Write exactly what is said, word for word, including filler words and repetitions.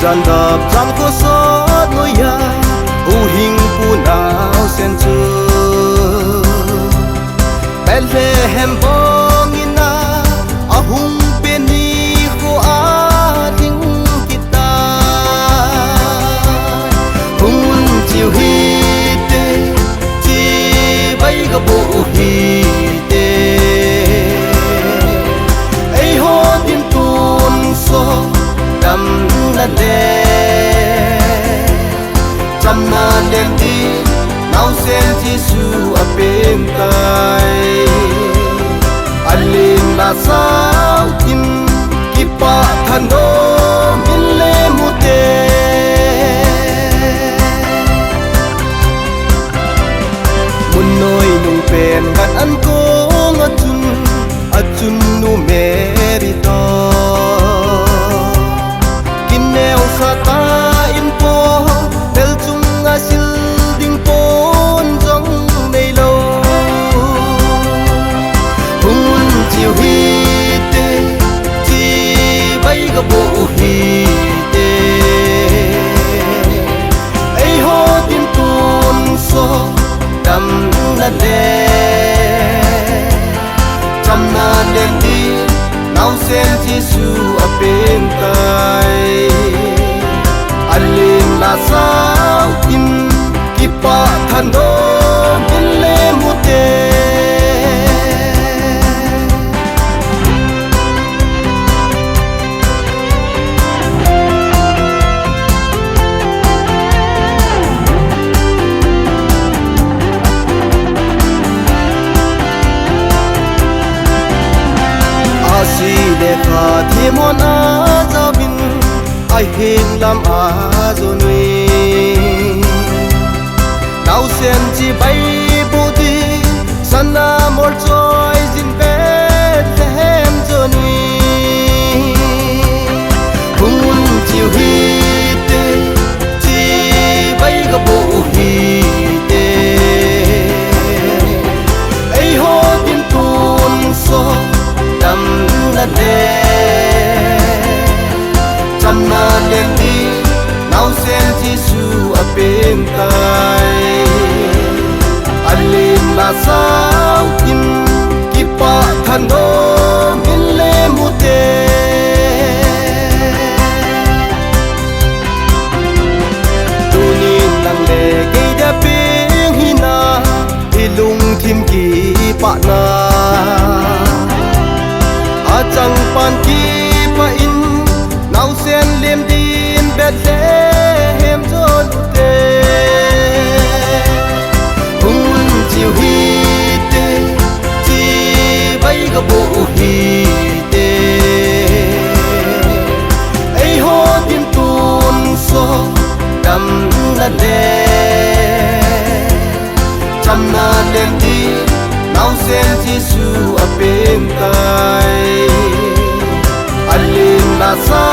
Jan dap chang kho sot noiya, huhhingpu naosen chu Bethlehem bong in a, ahung pen nikho a ding kit tai. Hung un chiu hite, chibai gaboh u hite. Eiho din tonsot damna le chamna leng din naosen Jesu apeng tai. Alen la sao tin kipah thanom in lem u te. Mun noi nung pen khat ankong a chun, achun nu Mary toh kineo sa tan, pon tel chunga sil ding pon jong neilou. Hung un chiu hite, chibai gaboh u hite. Eiho din tonsot damna le chamna leng din naosen Jesu apeng tai. Alen la sao tin kipah thanom in lem u te. Asi le kha themhon a jaovin, aheng lam a jon uvin, naosen chibai boh ding sana mol choi jin Bethlehem jon uvin. Hung un chiu hite, chibai gaboh u hite. Eiho din tonsot damna le chamna leng din naosen Jesu apeng tai. Alen la sao tin kipah thanom in lem u te. Tunin nang le kei dia peng hina, i lungthim kipahna achang pan kipah in, naosen lem din Bethlehem jon u te. Hung un chiu hite, chibai gaboh u hite. Eiho din tonsot damna le chamna leng din naosen Jesu apeng tai. Alen la sa